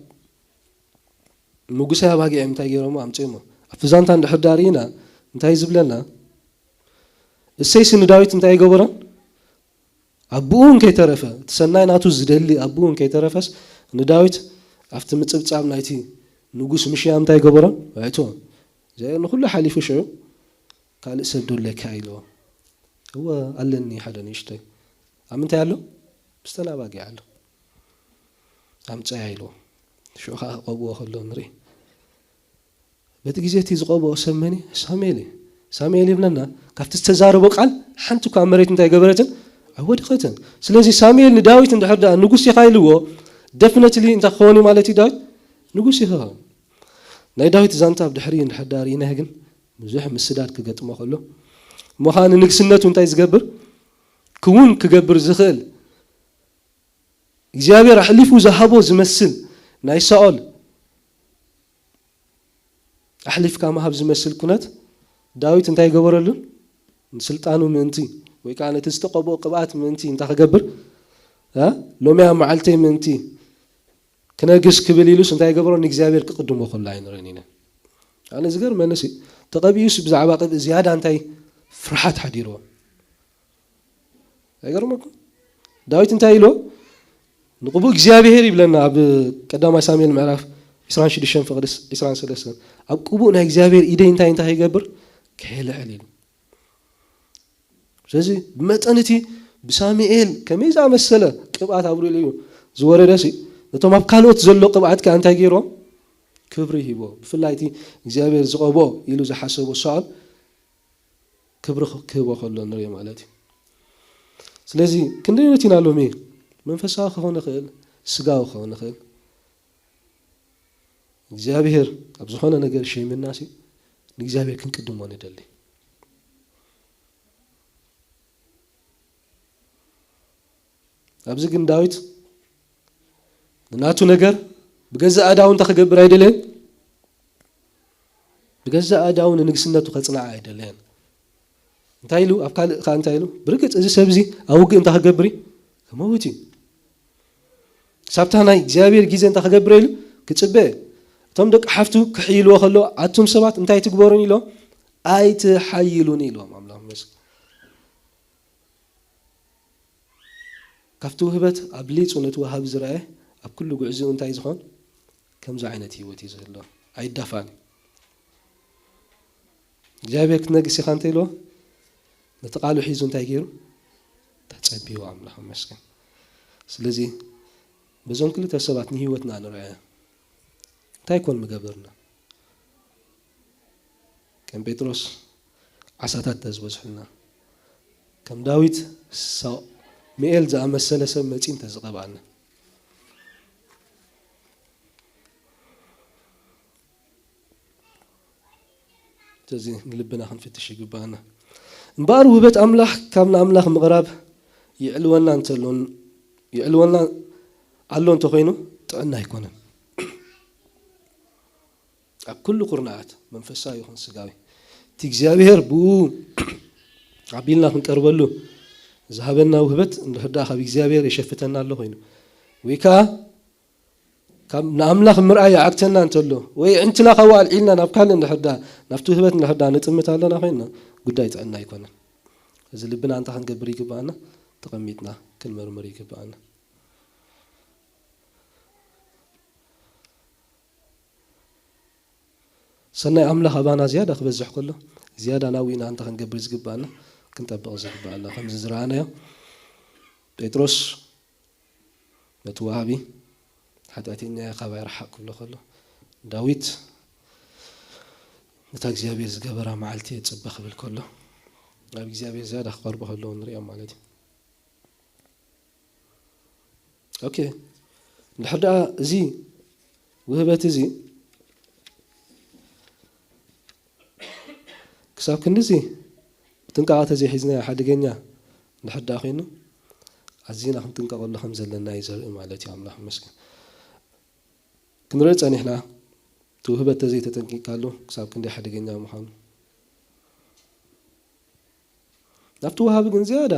ንጉሳይ ኣባጊዕ እንታይ ገይሮሞ? ኣምፅኦሞ። ኣብቲ ዛንታ እንድሕር ዳኣ ርኢና እንታይ ዝብለና? እሰይሲ ንዳዊት እንታይ ይገበሮን? ኣቦኡ እውን ከይተረፈ፣ እቲ ሰናይ ናቱ ዝደሊ ኣቦኡ እውን ከይተረፈስ፣ ንዳዊት ኣብቲ ምጽብጻብ ናይቲ ንጉስ ምሽያ እንታይ ገበሮን? ኣእትዎ። እግዚኣብሔር ንኹሉ ሓሊፉ ሽዑ ካልእ ሰብ ዶ ኣለካ ኢልዎ። እወ ኣለኒ ሓደ ንእሽተይ። ኣብ ምንታይ ኣሎ? ምስተን ኣባጊዕ ኣሎ። ኣምጽኣያ ኢልዎ። ሽዑ ኸዓ ክቐብኦ ከሎ ንርኢ። በቲ ግዜ እቲ ዝቐብኦ ሰብ መን እዩ? ሳሙኤል እዩ። ሳሙኤል ይብለና፣ ካብቲ ዝተዛረቦ ቃል ሓንቲ እኳ ኣብ መሬት እንታይ ገበረትን? ኣይወደቐትን። ስለዚ ሳሙኤል ንዳዊት እንድሕር ደኣ ንጉስ ኢኻ ኢልዎ፣ ደፍነትሊ እንታይ ክኸውን እዩ ማለት እዩ? ዳዊት ንጉስ ይኸውን። ናይ ዳዊት ዛንታ ኣብ ድሕሪ እንድሕር ዳኣ ርኢና ግን ብዙሕ ምስዳድ ክገጥሞ ከሎ፣ እሞ ኸዓ ንንግስነቱ እንታይ ዝገብር ክውን ክገብር ዝኽእል እግዚኣብሔር ኣሕሊፉ ዝሃቦ ዝመስል ናይ ሳኦል ኣሕሊፍካ ምሃብ ዝመስል ኩነት ዳዊት እንታይ ይገበረሉ? ንስልጣኑ ምእንቲ ወይ ከዓ ነቲ ዝተቐብኦ ቅብኣት ምእንቲ እንታይ ክገብር? እ? ሎሚያ መዓልተይ ምእንቲ ክነግስ ክብል ኢሉስ እንታይ ይገብሮ? ንእግዚኣብሔር ክቕድሞ ከሎ ኣይንርእን ኢና። ኣነ ዝገርመንሲ ተቐቢኡስ ብዛዕባ ቅብእ ዝያዳ እንታይ ፍርሓት ሓዲርዎ? ኣይገርመኩም? ዳዊት እንታይ ኢሉ? ንቅቡእ እግዚኣብሔር ይብለና ኣብ ቀዳማይ ሳሙኤል ምዕራፍ ዕስራን ሽዱሽተን ፍቕዲ ዕስራን ሰለስተን። ኣብ ቅቡእ ናይ እግዚኣብሔር ኢደይ እንታይ እንታይ ይገብር? ከየልዕል ኢሉ። ስለዚ ብመጠን እቲ ብሳሙኤል ከመይ ዝኣመሰለ ቅብኣት ኣብ ልዕሊኡ ዝወረደሲ፣ ነቶም ኣብ ካልኦት ዘሎ ቅብኣት ከኣ እንታይ ገይርዎም? ክብሪ ሂቦ። ብፍላይ እቲ እግዚኣብሔር ዝቐብኦ ኢሉ ዝሓሰቦ ሳኦል ክብሪ ክህቦ ከሎ ንርኢ ማለት እዩ። ስለዚ ክንደይ ዓይነት ኢና ሎሚ መንፈሳዊ ክኸውን ይኽእል፣ ስጋዊ ክኸውን ይኽእል። እግዚኣብሔር ኣብ ዝኾነ ነገር ሸይምናሲ ንእግዚኣብሔር ክንቅድሞ ንደሊ። ኣብዚ ግን ዳዊት ንናቱ ነገር ብገዛእ ኣእዳዉ እንታይ ክገብር ኣይደለየን? ብገዛእ ኣእዳዉ ንንግስነቱ ከጽንዓ ኣይደለየን። እንታይ ኢሉ? ኣብ ካልእ ከኣ እንታይ ኢሉ? ብርግጽ እዚ ሰብ እዚ ኣብ ውግእ እንታይ ክገብር እዩ? ክመውት እዩ። ክሳብታ ናይ እግዚኣብሔር ግዜ እንታይ ክገብር ኢሉ? ክጽበ። እቶም ደቂ ሓፍቱ ክሕይልዎ ከሎ፣ ኣቱም ሰባት እንታይ ትግበሩን ኢሎም? ኣይትሓይሉን ኢሎም። ኣምላኽ ይመስገን። ካብቲ ውህበት ኣብሊጹ ነቲ ወሃቢ ዝረኣየ ኣብ ኩሉ ጉዕዝኡ እንታይ ዝኾን ከምዚ ዓይነት ህይወት እዩ ዝህልዎ። ኣይዳፋን እዩ። እግዚኣብሔር ክትነግስ ኢኻ እንተ ኢልዎ ነቲ ቃሉ ሒዙ እንታይ ገይሩ? ተጸቢዩ ኣምላኽ ይመስገን። ስለዚ በዞም ክልተ ሰባት ንህይወትና ንርኣዮ። እንታይ ኮን ምገበርና? ከም ጴጥሮስ ዓሳታት ተዝበዝሑልና፣ ከም ዳዊት ሳሙኤል ዝኣመሰለ ሰብ መጺኡ እንተዝቐብኣና። ስለዚ ንልብና ክንፍትሽ ይግባኣና። እምበኣር ውህበት ኣምላኽ ካብ ንኣምላኽ ምቕራብ ይዕልወና እንተሎን ይዕልወና ኣሎ እንተኾይኑ ጥዕና ኣይኮነን። ኣብ ኩሉ ኩርናዓት መንፈሳዊ ይኹን ስጋዊ እቲ እግዚኣብሔር ብኡ ኣቢልና ክንቀርበሉ ዝሃበና ውህበት እንድሕር ደኣ ካብ እግዚኣብሔር የሸፍተና ኣሎ ኮይኑ ወይ ከዓ ካብ ንኣምላኽ ምርኣይ ይዓግተና እንተሎ ወይ ዕንትና ካብኡ ኣልዒልና ናብ ካልእ እንድሕር ደኣ ናብቲ ውህበት እንድሕር ደኣ ንጥምት ኣለና ኮይንና ጉዳይ ጥዕና ኣይኮነን። እዚ ልብና እንታይ ክንገብር ይግብኣና? ተቐሚጥና ክንመርምር ይግብኣና። ሰናይ ኣምላኽ ኣባና ዝያዳ ክበዝሕ ከሎ ዝያዳ ናብኡ ኢና እንታይ ክንገብር ዝግብኣና? ክንጠብቕ ዝግብኣና። ከምዚ ዝረኣናዮ ጴጥሮስ ነቲ ወሃቢ ሓጢኣተኛ እየ ካባይ ርሓቕ ክብሎ ከሎ ዳዊት ነታ እግዚኣብሔር ዝገበራ መዓልቲ እየ ዝጽበ ክብል ከሎ ናብ እግዚኣብሔር ዝያዳ ክቐርቡ ከለዉ ንሪኦም ማለት እዩ። ኦኬ እንድሕር ደኣ እዚ ውህበት እዚ ክሳብ ክንድዚ ጥንቃቐ ተዘይሒዝናዮ ሓደገኛ እንድሕር ደኣ ኮይኑ ኣዚና ክንጥንቀቐሉ ከም ዘለና እዩ ዘርኢ ማለት እዩ። ኣምላኽ ይመስገን። ክንርኢ ጸኒሕና እቲ ውህበት ተዘይተጠንቂቕካሉ ክሳብ ክንደይ ሓደገኛ ምዃኑ ናብቲ ወሃቢ ግን ዝያዳ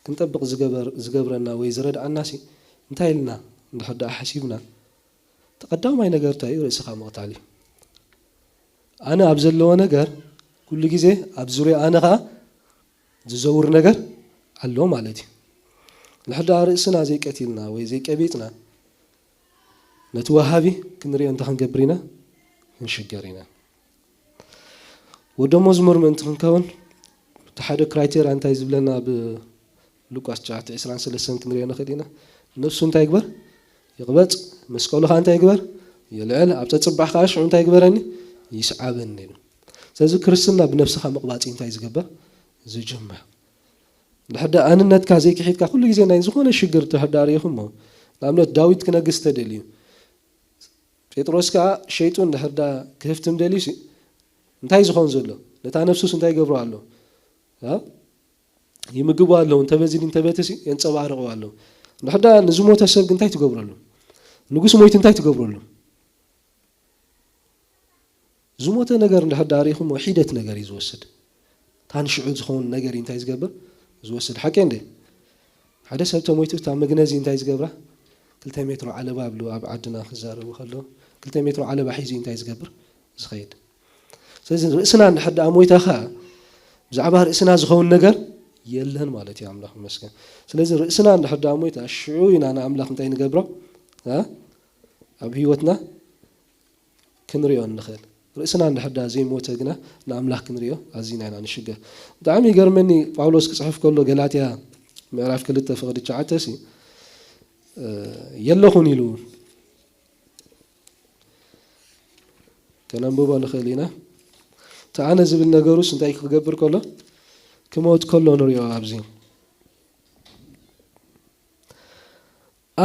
ክንጠብቕ ዝገበር ዝገብረና ወይ ዝረድኣናሲ እንታይ ኢልና እንድሕር ደኣ ሓሲብና እቲ ቀዳማይ ነገር እንታይ እዩ? ርእስኻ ምቕታል እዩ። ኣነ ኣብ ዘለዎ ነገር ኩሉ ግዜ ኣብ ዙርያ ኣነ ኸዓ ዝዘውር ነገር ኣሎ ማለት እዩ። እንድሕር ደኣ ርእስና ዘይቀቲልና ወይ ዘይቀቢጽና ነቲ ወሃቢ ክንሪኦ እንታይ ክንገብር ኢና? ክንሽገር ኢና። ወደ መዝሙር ምእንቲ ክንከውን እቲ ሓደ ክራይቴርያ እንታይ ዝብለና ኣብ ሉቃስ ትሽዓተ ዕስራን ሰለስተን ክንሪኦ ንኽእል ኢና። ነፍሱ እንታይ ይግበር? ይቕበጽ። መስቀሉ ኸዓ እንታይ ይግበር? ይልዕል። ኣብ ጸጽባሕ ኸዓ ሽዑ እንታይ ይግበረኒ? ይስዓበኒ ኢሉ። ስለዚ ክርስትና ብነብስኻ ምቕባጽ እንታይ ዝግበር? ዝጅምር። እንድሕር ደኣ ኣንነትካ ዘይክሒድካ ኩሉ ግዜ ናይ ዝኾነ ሽግር እንድሕር ደኣ ርኢኹሞ ንኣብነት ዳዊት ክነግስ ተደልዩ፣ ጴጥሮስ ከኣ ሸይጡ እንድሕር ዳ ክህፍትም ደልዩ ሲ፣ እንታይ ዝኸውን ዘሎ? ነታ ነፍሱስ እንታይ ይገብሮ ኣሎ? እ? ይምግቡ ኣለዉ፣ እንተበዚ እንተበቲ ሲ የንጸባርቑ ኣለዉ። እንድሕር ዳ ንዝሞተ ሰብ ግን እንታይ ትገብረሉ? ንጉስ ሞይቱ እንታይ ትገብረሉ? ዝሞተ ነገር እንድሕር ዳ ርኢኹሞ ሒደት ነገር እዩ ዝወስድ። እታ ንሽዑ ዝኸውን ነገር እዩ እንታይ ዝገብር? ዝወስድ። ሓቂ እንዴ? ሓደ ሰብ ተሞይቱ እታ መግነዚ እንታይ ዝገብራ? ክልተ ሜትሮ ዓለባ ኣብሉ ኣብ ዓድና ክዛረቡ ከለዉ፣ ክልተ ሜትሮ ዓለባ ሒዙ እንታይ ዝገብር? ዝኸይድ። ስለዚ ርእስና እንድሕር ደኣ ሞይታ ኸኣ ብዛዕባ ርእስና ዝኸውን ነገር የለን ማለት እዩ። ኣምላኽ ይመስገን። ስለዚ ርእስና እንድሕር ደኣ ሞይታ ሽዑ ኢና ንኣምላኽ እንታይ ንገብሮ? እ? ኣብ ህይወትና ክንሪኦ ንኽእል። ርእስና እንድሕር ደኣ ዘይሞተ ግና ንኣምላኽ ክንሪኦ ኣዚና ኢና ንሽገር። ብጣዕሚ ይገርመኒ ጳውሎስ ክጽሕፍ ከሎ ገላትያ ምዕራፍ ክልተ ፍቕዲ ትሽዓተ ሲ፣ እ፣ የለኹን ኢሉ ከነንብቦ ንኽእል ኢና። እቲ ኣነ ዝብል ነገሩስ እንታይ ክገብር ከሎ? ክሞት ከሎ ንሪኦ ኣብዚ።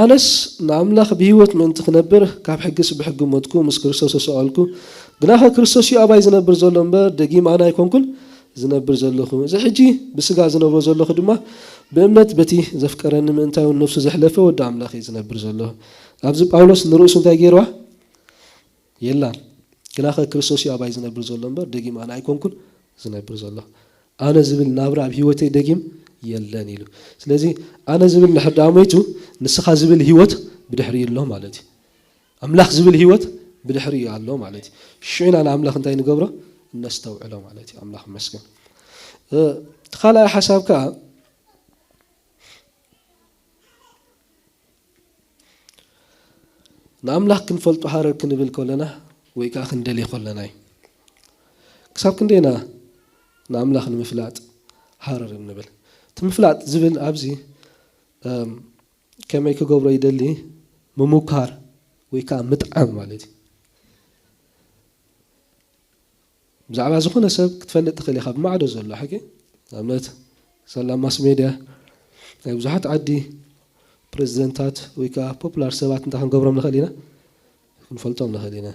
ኣነስ ንኣምላኽ ብህይወት ምእንቲ ክነብር ካብ ሕግስ ብሕጊ ሞትኩ፣ ምስ ክርስቶስ ተሰቐልኩ። ግናኸ ክርስቶስ እዩ ኣባይ ዝነብር ዘሎ እምበር፣ ደጊም ኣነ ኣይኮንኩን ዝነብር ዘለኹ። እዚ ሕጂ ብስጋ ዝነብሮ ዘለኹ ድማ ብእምነት በቲ ዘፍቀረኒ ምእንታውን ነፍሱ ዘሕለፈ ወዲ ኣምላኽ እዩ ዝነብር ዘሎ። ኣብዚ ጳውሎስ ንርእሱ እንታይ ገይርዋ? የላን። ግናኸ ክርስቶስ እዩ ኣባይ ዝነብር ዘሎ እምበር፣ ደጊም ኣነ ኣይኮንኩን ዝነብር ዘሎ። ኣነ ዝብል ናብራ ኣብ ህይወተይ ደጊም የለን ኢሉ። ስለዚ ኣነ ዝብል እንድሕር ደኣ ሞይቱ፣ ንስኻ ዝብል ህይወት ብድሕሪኡ ኣሎ ማለት እዩ። ኣምላኽ ዝብል ህይወት ብድሕሪኡ ኣሎ ማለት እዩ። ሽዑ ኢና ንኣምላኽ እንታይ ንገብሮ? እነስተውዕሎ ማለት እዩ። ኣምላኽ ይመስገን። እ፣ እቲ ካልኣይ ሓሳብ ከኣ ንኣምላኽ ክንፈልጦ ሃረር ክንብል ከለና ወይ ከኣ ክንደልዮ ከለና እዩ። ክሳብ ክንደይ ኢና ንኣምላኽ ንምፍላጥ ሃረር እንብል? እቲ ምፍላጥ ዝብል ኣብዚ፣ እም፣ ከመይ ክገብሮ ይደሊ? ምሙካር ወይ ከኣ ምጥዓም ማለት እዩ። ብዛዕባ ዝኾነ ሰብ ክትፈልጥ ትኽእል ኢኻ፣ ብማዕዶ ዘሎ ሓቂ። ንኣብነት፣ ሳላ ማስ ሜድያ ናይ ብዙሓት ዓዲ ፕሬዚደንታት ወይ ከኣ ፖፑላር ሰባት እንታይ ክንገብሮም ንኽእል ኢና? ክንፈልጦም ንኽእል ኢና።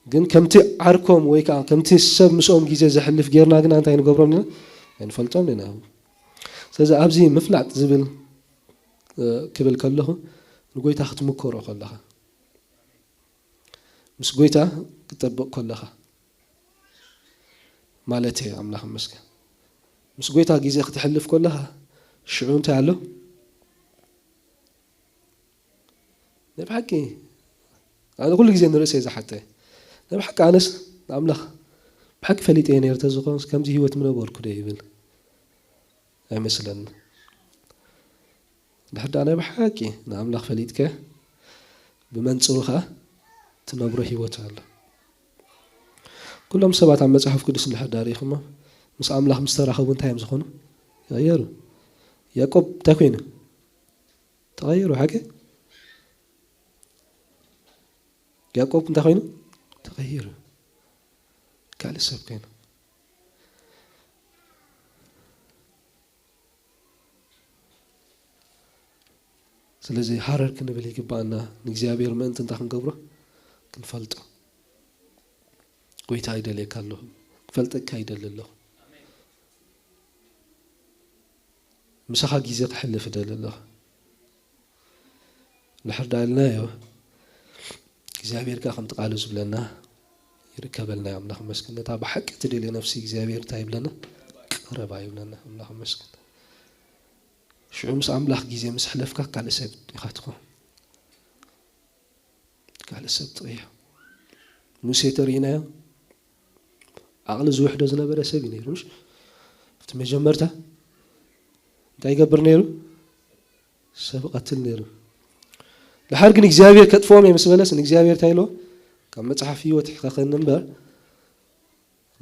ግን ከምቲ ዓርኮም ወይ ከኣ ከምቲ ሰብ ምስኦም ግዜ ዘሕልፍ ጌርና ግና እንታይ ንገብሮም ኢና? ኣይንፈልጦም ኢና። ስለዚ ኣብዚ ምፍላጥ ዝብል፣ እ፣ ክብል ከለኹ ንጎይታ ክትምከሮ ከለኻ፣ ምስ ጎይታ ክትጠብቕ ከለኻ ማለት እየ። ኣምላኽ ይመስገን። ምስ ጎይታ ግዜ ክተሕልፍ ከለኻ ሽዑ እንታይ ኣሎ? ናይ ብሓቂ ኣነ ኩሉ ግዜ ንርእሰይ ዝሓተ፣ ናይ ብሓቂ ኣነስ ንኣምላኽ ብሓቂ ፈሊጠ እየ ነይረ ተዝኾንስ ከምዚ ህይወት ምነበርኩ ዶ ይብል ኣይመስለኒ። እንድሕር ደኣ ናይ ብሓቂ ንኣምላኽ ፈሊጥከ፣ ብመንጽሩ ኸኣ ትነብሮ ህይወት ኣሎ። ኩሎም ሰባት ኣብ መጽሓፍ ቅዱስ እንድሕር ደኣ ርኢኹሞ፣ ምስ ኣምላኽ ምስ ተራኸቡ እንታይ እዮም ዝኾኑ? ይቕየሩ። ያዕቆብ እንታይ ኮይኑ? ተቐይሩ፣ ሓቂ? ያዕቆብ እንታይ ኮይኑ? ተቐይሩ። ካልእ ሰብ ኮይኑ። ስለዚ ሃረር ክንብል ይግባኣና። ንእግዚኣብሔር ምእንቲ እንታይ ክንገብሮ? ክንፈልጦ። ጎይታ ይደልየካ ኣለኹ። ክፈልጠካ ይደሊ ኣለኹ። ምሳኻ ግዜ ከሕልፍ እደሊ ኣለኹ። እንድሕር ደኣ ኢልናዮ፣ እግዚኣብሔር ከኣ ከምቲ ቃሉ ዝብለና ይርከበልና እዩ። ኣምላኽ ይመስገን። ነታ ብሓቂ እትደልዮ ነፍሲ እግዚኣብሔር እንታይ ይብለና? ቅረባ ይብለና። ኣምላኽ ይመስገን። ሽዑ ምስ ኣምላኽ ግዜ ምስ ኣሕለፍካ ካልእ ሰብ ኢኻ ትኾን። ካልእ ሰብ ትቕየር። ሙሴ ተርኢናዮ፣ ዓቕሊ ዝውሕዶ ዝነበረ ሰብ እዩ ነይሩ፣ ምሽ? ኣብቲ መጀመርታ እንታይ ይገብር ነይሩ? ሰብ ይቐትል ነይሩ። ድሓር ግን እግዚኣብሔር ከጥፍኦም እየ ምስ በለስ፣ ንእግዚኣብሔር እንታይ ኢልዎ? ካብ መጽሓፍ ህይወት ሕኸኸኒ እምበር፣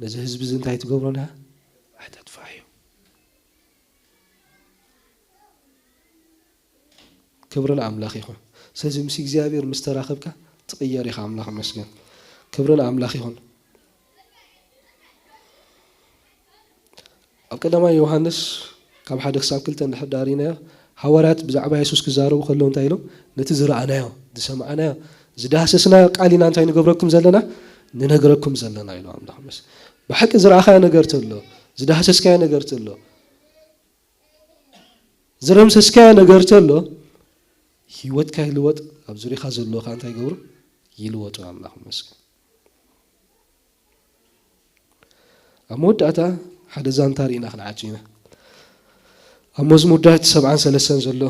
ነዚ ህዝቢ እዚ እንታይ ትገብሮ ንዓ? ኣይተጥፍኣዮ። ክብሪ ንኣምላኽ ይኹን። ስለዚ ምስ እግዚኣብሔር ምስ ተራኸብካ ትቕየር ኢኻ። ኣምላኽ ይመስገን። ክብሪ ንኣምላኽ ይኹን። ኣብ ቀዳማይ ዮሃንስ ካብ ሓደ ክሳብ ክልተ እንድሕር ደኣ ርኢናዮ፣ ሃዋርያት ብዛዕባ የሱስ ክዛረቡ ከለዉ እንታይ ኢሎም? ነቲ ዝረኣናዮ፣ ዝሰማዕናዮ፣ ዝዳህሰስናዮ ቃል ኢና እንታይ ንገብረኩም ዘለና? ንነግረኩም ዘለና ኢሎም ኣምላኽ ይመስገን። ብሓቂ ዝረኣኻዮ ነገር ተሎ፣ ዝዳህሰስካዮ ነገር ተሎ፣ ዝረምሰስካዮ ነገር ተሎ፣ ህይወትካ ይልወጥ፣ ኣብ ዙርያኻ ዘለዉ ከኣ እንታይ ይገብሩ? ይልወጡ። ኣምላኽ ይመስገን። ኣብ መወዳእታ ሓደ ዛንታ ርኢና ክንዓቱ ኢና። ኣብ መዝሙር ዳዊት ሰብዓን ሰለስተን ዘሎ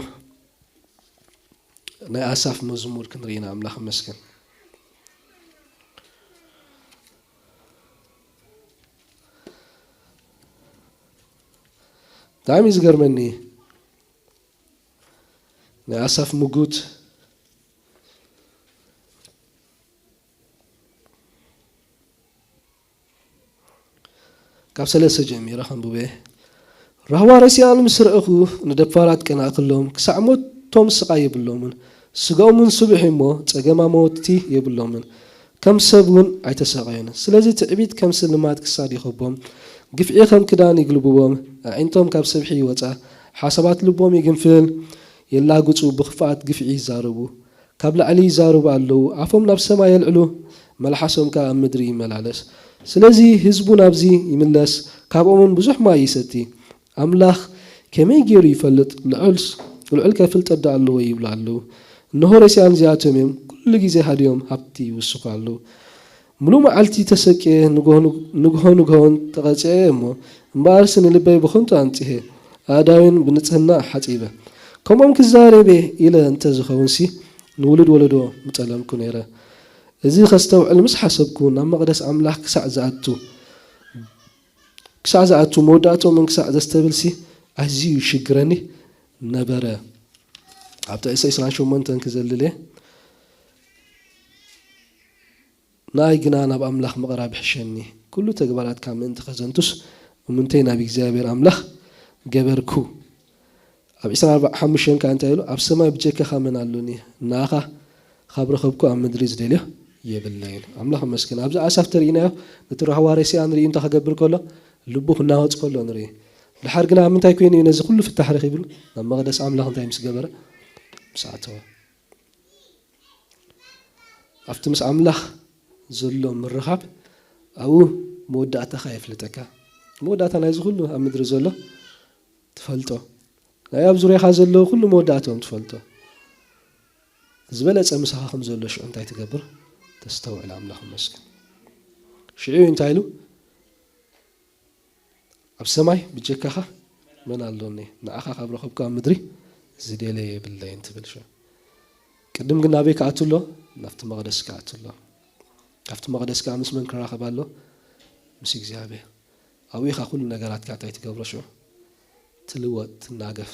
ናይ ኣሳፍ መዝሙር ክንርኢ ኢና። ኣምላኽ ይመስገን። ብጣዕሚ እዩ ዝገርመኒ ናይ ኣሳፍ ምጉት ካብ ሰለስተ ጀሚረ ከንብበ። ራህዋ ረሲኣን ምስ ረእኹ ንደፋራት ቀናእክሎም፣ ክሳዕ ሞቶም ስቓይ የብሎምን። ስጋኦም እውን ስቡሕ እዩ እሞ፣ ጸገም ኣመወትቲ የብሎምን። ከም ሰብ እውን ኣይተሰቐዩን። ስለዚ ትዕቢት ከም ስልማት ክሳድ ይኸቦም፣ ግፍዒ ከም ክዳን ይግልብቦም። ኣዒንቶም ካብ ስብሒ ይወጻ፣ ሓሳባት ልቦም ይግንፍል፣ የላግጹ፣ ብኽፍኣት ግፍዒ ይዛረቡ። ካብ ላዕሊ ይዛረቡ ኣለዉ፣ ኣፎም ናብ ሰማይ የልዕሉ፣ መልሓሶም ከኣ ኣብ ምድሪ ይመላለስ። ስለዚ ህዝቡ ናብዚ ይምለስ፣ ካብኦም እውን ብዙሕ ማይ ይሰቲ። ኣምላኽ ከመይ ገይሩ ይፈልጥ? ልዑልስ-፣ ልዑልከ ፍልጠት ደኣ ኣለዎ ይብሉ ኣለዉ። እንሆ ረሲኣን እዚኣቶም እዮም፣ ኩሉ ግዜ ሃድዮም ሃብቲ ይውስኹ ኣለዉ። ምሉእ መዓልቲ ተሰቅየ፣ ንግሆ ንግ-፣ ንግሆ ንግሆ ተቐጽዐ እሞ፣ እምበኣርሲ ንልበይ ብኸንቱ ኣንጺሄ፣ ኣእዳወይን ብንጽህና ሓጺበ። ከምኦም ክዛረብ እየ ኢለ እንተ ዝኸውንሲ፣ ንውሉድ ወለዶ ምጠለምኩ ነይረ። እዚ ከስተውዕል ምስ ሓሰብኩ፣ ናብ መቕደስ ኣምላኽ ክሳዕ ዝኣቱ፣ ክሳዕ ዝኣቱ፣ መወዳእትኦምን ክሳዕ ዘስተብህልሲ፣ ኣዝዩ ይሽግረኒ ነበረ። ኣብ ጥቕሲ ዕስራን ሸሞንተን ክዘልል እየ። ንኣይ ግና ናብ ኣምላኽ ምቕራብ ይሕሸኒ። ኩሉ ተግባራትካ ምእንቲ ከዘንቱስ፣ እምንተይ ናብ እግዚኣብሔር ኣምላኽ ገበርኩ። ኣብ ዕስራን ኣርባዕን ሓሙሽተን ከኣ እንታይ ኢሉ? ኣብ ሰማይ ብጀካኻ መን ኣሎኒ? ንኣኻ ካብ ረኸብኩ ኣብ ምድሪ ዝደልዮ የብለይን። ኣምላኽ ይመስገን። ኣብዚ ኣሳፍ ተርኢናዮ፣ ነቲ ራህዋ ረሲኣን ርእዩ እንታይ ክገብር ከሎ? ልቡ ክናወጽ ከሎ ንርኢ። ድሓር ግና ኣብ ምንታይ ኮይኑ እዩ ነዚ ኩሉ ፍታሕ ረኺብሉ? ናብ መቕደስ ኣምላኽ እንታይ ምስ ገበረ? ምስ ኣተወ። ኣብቲ ምስ ኣምላኽ ዘሎ ምርኻብ ኣብኡ መወዳእታኻ የፍልጠካ። መወዳእታ ናይዚ ኩሉ ኣብ ምድሪ ዘሎ ትፈልጦ። ናይ ኣብ ዙርያኻ ዘለዉ ኩሉ መወዳእትኦም ትፈልጦ። ዝበለጸ ምሳኻ ከም ዘሎ ሽዑ እንታይ ትገብር? ተስተውዕል። ኣምላኽ ይመስገን። ሽዑ እንታይ ኢሉ? ኣብ ሰማይ ብጀካኻ መን ኣሎኒ? ንዓኻ ካብ ረኸብኩ ኣብ ምድሪ ዝደለየ የብለይን ትብል ሽዑ። ቅድም ግን ናበይ ክኣቱ ኣሎ? ናብቲ መቕደስ ክኣቱ ኣሎ። ካብቲ መቕደስ ከኣ ምስ መን ክራኸብ ኣሎ? ምስ እግዚኣብሔር። ኣብኡ ኢኻ ኩሉ ነገራትካ እንታይ ትገብሮ ሽዑ? ትልወጥ፣ ትናገፍ።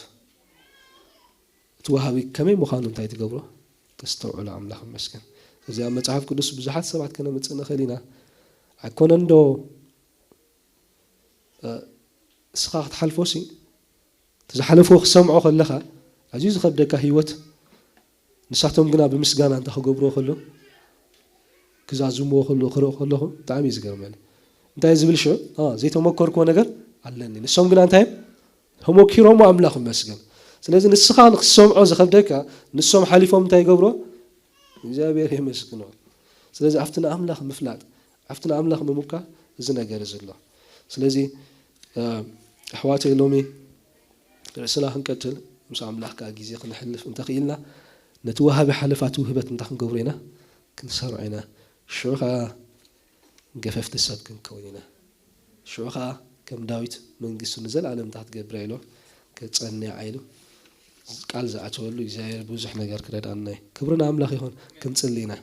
እቲ ወሃቢ ከመይ ምዃኑ እንታይ ትገብሮ? ተስተውዕሎ። ኣምላኽ ይመስገን። እዚ ኣብ መጽሓፍ ቅዱስ ብዙሓት ሰባት ከነምጽእ ንኽእል ኢና። ኣይኮነን ዶ፣ እ፣ እስኻ ክትሓልፎሲ፣ እቲ ዝሓለፍዎ ክትሰምዖ ከለኻ፣ ኣዝዩ ዝኸብደካ ህይወት፣ ንሳቶም ግና ብምስጋና እንተ ክገብርዎ ከሎ፣ ክዛዝምዎ ከሎ፣ ክርእዮ ከለኹ፣ ብጣዕሚ እዩ ዝገርመኒ። እንታይ እዩ ዝብል ሽዑ? አ፣ ዘይተመኮርክዎ ነገር ኣለኒ። ንሶም ግና እንታይ እዮም? ተመኪሮሞ ኣምላኽ ይመስገን። ስለዚ ንስኻ ንክትሰምዖ ዝኸብደካ፣ ንሶም ሓሊፎም እንታይ ይገብሮ? እግዚኣብሔር የመስግኖ። ስለዚ ኣብቲ ንኣምላኽ ምፍላጥ፣ ኣብቲ ንኣምላኽ ምምኳር እዚ ነገር እዚ ኣሎ። ስለዚ፣ እ፣ ኣሕዋተይ ሎሚ ርእስና ክንቀትል፣ ምስ ኣምላኽ ከኣ ግዜ ክነሕልፍ እንተኽኢልና፣ ነቲ ወሃቢ ሓለፋት ውህበት እንታይ ክንገብሮ ኢና? ክንሰርዖ ኢና። ሽዑ ከኣ ገፈፍቲ ሰብ ክንከውን ኢና። ሽዑ ኸዓ ከም ዳዊት መንግስቱ ንዘለኣለም እንታ ክትገብር እያ ኢሉ ከጸንዕ ኢሉ ቃል ዝኣተወሉ እግዚኣብሔር ብዙሕ ነገር ክረድኣና እዩ። ክብሪ ንኣምላኽ ይኹን። ክንጽሊ ኢና።